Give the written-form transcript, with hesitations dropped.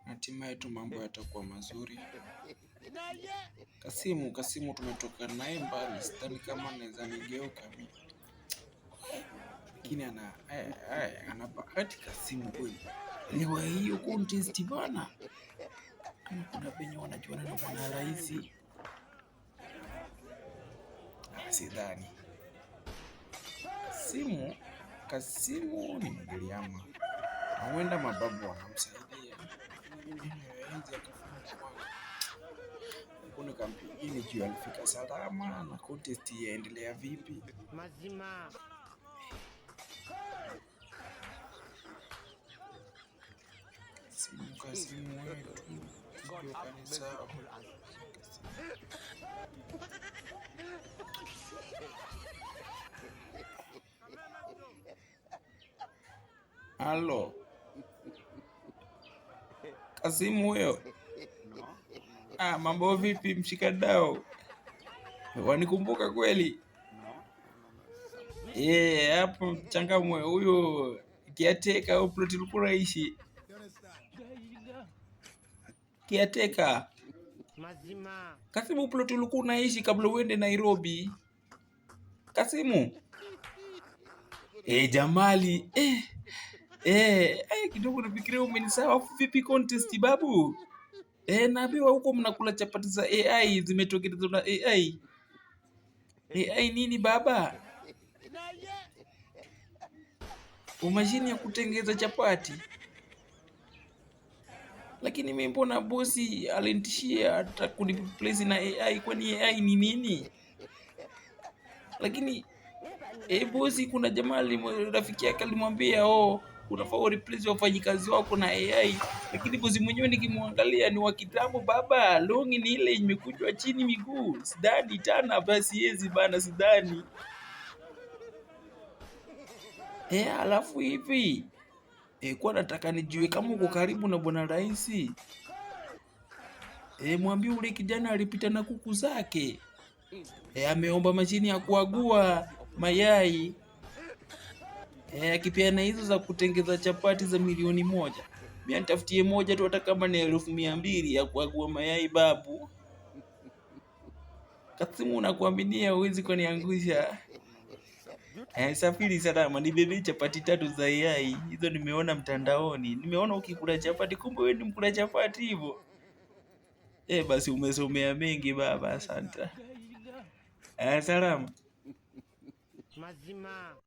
Hatimaye tu mambo yatakuwa mazuri. Kasimu, Kasimu tumetoka naye mbali, sidhani kama anaweza nigeuka mimi. Lakini ana bahati Kasimu kweli. Liwa hiyo contest bana. Kama kuna penye wanajuana na bwana rais. Ah, sidhani. Kasimu, Kasimu ni Mgiriama. Na huenda mababu wanamsaidia. Lakini mimi hawezi akafanya kwangu. Hakuna kampeni juu alifika salama na contest yaendelea vipi? Mazima. Kasimu, Kasimu wetu sijui kanisahau. Halo, Kasimu huyo. Ah, mambo vipi mshikadau? Wanikumbuka kweli? Eh, hapo Mchangamwe huyo kiateka au plot ulikuwa unaishi. Kiateka. Mazima. Kasimu, plot ulikuwa unaishi kabla uende Nairobi. Kasimu. Eh, Jamali. Kidogo nafikiria umenisahau. Vipi contest babu? Naambiwa huko mnakula chapati za AI zimetokelezwa na AI. AI nini baba? Umashini ya kutengeza chapati. Lakini mimi mbona bosi alinitishia hata kunireplace na AI, kwani AI ni nini? Lakini bosi, kuna jamaa rafiki yake alimwambia oh, unafaa ureplace wafanyikazi wako na AI. Lakini bosi mwenyewe nikimwangalia ni wa kitambo baba, longi ni ile imekujwa chini miguu. Sidhani tena basi yezi bana, sidhani. Alafu hivi kwa nataka nijue kama uko karibu na bwana rais. Mwambie ule kijana alipita na kuku zake. Ameomba mashini ya kuagua mayai. Akipeana hizo za kutengeza chapati za 1,000,000. Mimi nitafutie moja tu hata kama ni 200,000 ya kuagua mayai babu. Kasimu, nakuaminia huwezi kuniangusha. Safiri salama, nibebe chapati 3 za AI. Hizo nimeona mtandaoni. Nimeona ukikula chapati, kumbe wewe ni mkula chapati hivyo. Basi umesomea mengi baba, asante. Salama. Mazima.